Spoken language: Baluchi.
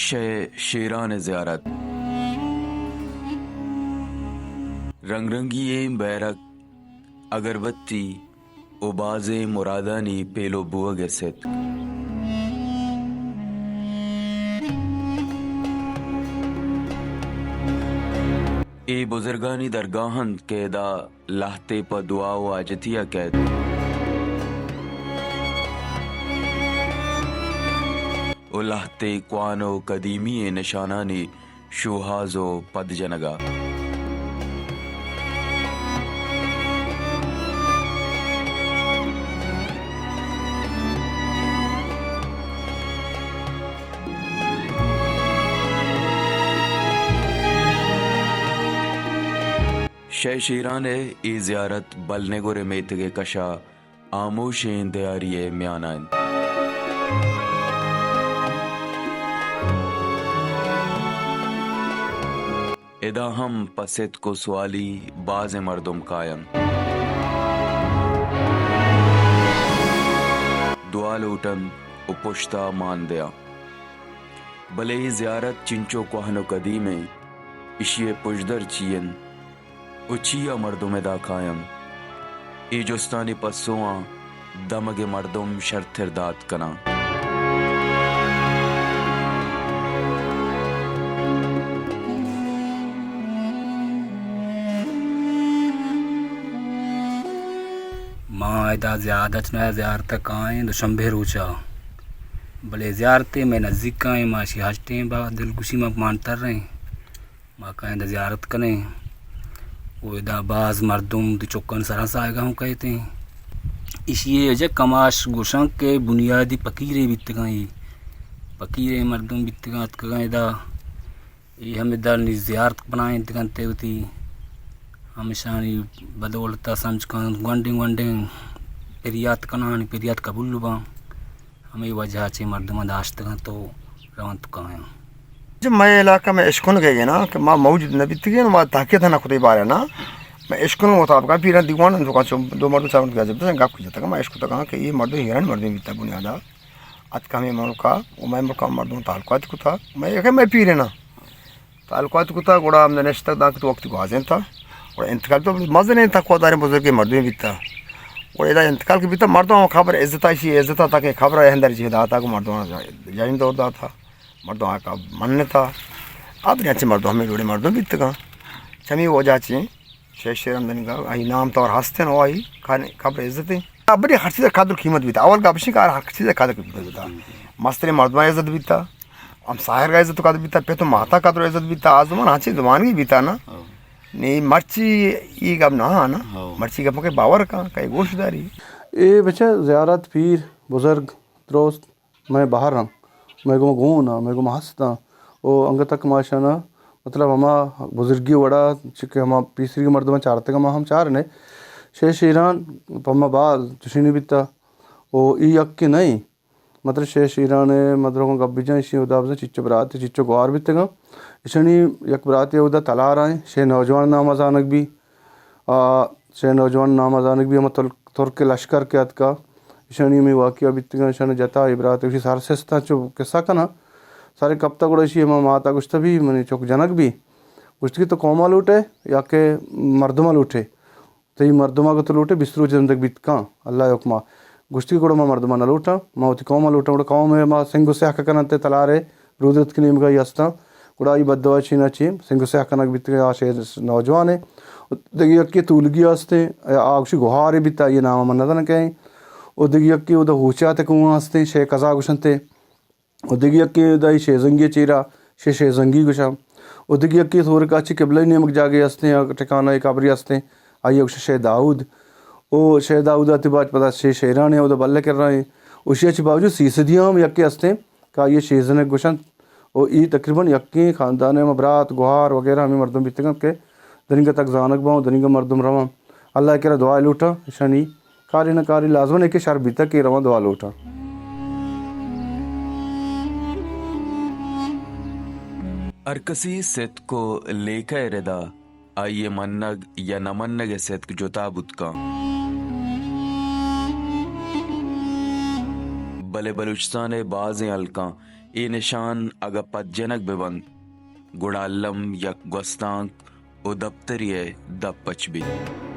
شے شیران ءِ زیارت۔ رنگ رنگی ئیں بیرک، اگربتی ءُ بازیں مرادانی پیلو بوگ ءَ ستک۔ اے بزرگانی درگاہ اَنت کہ ادا لہتے پہ دعا ءُ حاجتی ءَ کئیت ءُ لہتے کوان ءُ قدیمی ئیں نشانانی شوہاز ءُ پد جنگ ءَ۔ شے شیران ءِ اے زیارت بل نگور ءِ میتگ ءِ کش ءَ ہاموشیں دیاری ءِ میان ءَ اِنت۔ ادا ہم پہ ستک ءُ سوالی بازیں مردم کاینت۔ دعا لوٹنت ءُ پشت ءَ مان دیاں۔ بلے اے زیارت چنچو کوہن ءُ قدیم اِنت، ایشی ءِ پژدر چی اِنت؟ ءُ چیا مردم ادا کاینت؟ اے جستانی پسواں دمگ ءِ مردم شرتر دات کناں۔ ما ادا زیارت نہ، زیارت ءَ کائیں دوشنبے روچ ءَ، بلے زیارت مئے نزیک ءَ ایں، ما اشی ہشٹیں با دلگوشی ما مان تریں۔ ما کائیں ادا زیارت کنیں ءُ ادا باز مردم وتی چکانی سرا ساہگ ءَ ہوں کئیت ایں۔ ایشی ءِ وجہ کماش گوشاں کہ بنیادی پکیرے بیتگاں، اے پکیریں مردم بیتگاں، اتکگاں ادا، اے ہمے ادا نی زیارت بنائینتگ اَنت وتی، ہمیشانی بدولت ءَ سمجھ کن گونڈیں گونڈیں پریات کناں، پریات قبول باں۔ ہمے وجہ ءَ چہ مردماں داشتگ اَنت ءُ رونت کایاں۔ جی، مئے علاقہ مئے اشکنگ ءَ نا کہ ما موجود نہ بیتگیں، ما تحقیق نہ کتگ اے بارے نا۔ مئے اشکنگ مطابق پیران دیوان اَنت، چو دو مردم چار مردم گپ جتگ، ما اشکتگاں کہ اے مردم ایرانی مردم بیتا بنیادا اتکا ہمے ملکا ءُ مئے ملکا مردم تعلقات کتا، مئے کہ مئے پیرنا تعلقات کتا، گڑا ہم نشتگ دانکہ تو وقت گوازینتا۔ گڑا انتقال تو مزنیں تقواداریں بزرگیں مردمے بیتا۔ گڑا ادا انتقال کہ بیتا، مردم ہم خبر عزت ءَ، ایشی عزت ءَ تاکہ خبر ءَ اندر جی داتا، گو مردم جائیں دور داتا، مردم آقا منتا۔ اب نے اچھے مردم ہمیں جوڑے مردم بیتگاں۔ چمی وجہ چی شے شیران دنگا، آئی نام تو ہستیں، آئی خبر عزت ایں۔ ابری ہر چیز قدر قیمت بیتا۔ اول گپ اش کہ ہر چیز قدر قیمت بیتا۔ مستریں مردم عزت بیتا۔ ہمساہگ ءَ عزت قدر بیتا، پت ءُ مات ءَ قدر ءُ عزت بیتا، آ زمان ہنچیں زمانگے بیتا نا۔ ہو۔ نی مرچی اے گپ نہ نا۔ ہو۔ مرچی گپ کہ باور کن، کہ گوش داری۔ اے بچہ زیارت پیر، بزرگ، درست، مئے بہر اں، مئے گوما گون اں، مئے گوما ہست اں۔ او انگت تک ما اشانا، مطلب، ہما بزرگی وڑا، چونکہ ہما پیسریگیں مردماں چارتگ، ما ہم چارنے۔ شے شیران پہ ما باز چشینی بیتا۔ او ای یکے نہ ایں۔ مطلب، شے شیران ءِ مدرکاں گپ بجاں، ایشی ہدا بزاں چچو براتے، چچو گوار بیتگاں۔ ایشانی یک براتے اودا تلار ءَ ایں، شے نوجوان نام ءَ زانگ بی۔ آ، شے نوجوان نام ءَ زانگ بی، ہما تل-، ترک لشکر کہ اتکا، ایشانی ہمے واقعہ بیتگاں، ایشاں جتا، اے برات ایشی سر سستا چو قصہ کناں۔ سر کپتا گڑا ایشی ہما ماتا گوشتا بی، منی چک جنگ بی۔ گوشت کہ تو قوما لوٹے یا کہ مردما لوٹے؟ تئی مردم اگاں تو لوٹے، بیست روچ زندگ بیت کن، اللہ ءِ حکم ءَ۔ گوشتی کہ گڑا ما مردم ءَ نہ لوٹاں، ما وتی قوم ءَ لوٹاں۔ گڑا قوم ءَ ما سنگ ءُ سیاہ کننت، تلار ءَ رودرتک نیمگ ءَ ہستاں۔ گڑا آئی بددعا چین ءَ چین سنگ ءُ سیاہ کنگ بیتگ، آ شے نوجوان ءَ۔ دگہ یکے تولگی ہستیں، آ گوشی گوہارے بیتا، آئی نام ءَ من نہ زاناں کئے۔ ءُ دگہ یکے اودا ہوچات ءِ کوہاں ہستیں، شے قضا گوشنت۔ ءُ دگہ یکے دائی شیزنگی ءِ چیرا، شے شیزنگی گوشاں۔ ءُ دگہ یکے سورکا چہ قبلہ ءِ نیمگ جاگہے ہستیں، آ ٹکانہ ءِ قبرے ہستیں، آئی ءَ گوشاں شے داؤد۔ ءُ شے داؤد ءَ تئی باج پدا شے شیران ءَ اودا بلے کرا ایں۔ ءُ ایشی ءَ چہ باوجود سیسدی ہم یکے ہستیں کہ آئی ءَ شیزنگ گوشنت۔ ءُ اے تقریباً یکیں خاندان ءِ ہم برات، گوہار وغیرہ ہمے مردم بیتگ اَنت کہ دنیگا تک زانگ باں ءُ دنیگا مردم رواں۔ اللہ ءِ کرا دعا لوٹاں، ایشانی کارے نہ کارے لازماً اے کہ شر بیتگ کہ رواں دعا لوٹاں۔ ہر کسی ستک ءُ لیکہ ءِ ردا آئی ءِ منگ یا نہ منگ ءِ ستک جتا بوت کن۔ بلے بلوچستان ءِ بازیں ہلکاں اے نشان اگہ پد جنگ بہ بنت، گڑا الم یک گوستانک و دپترے ء دپ پچ بیت۔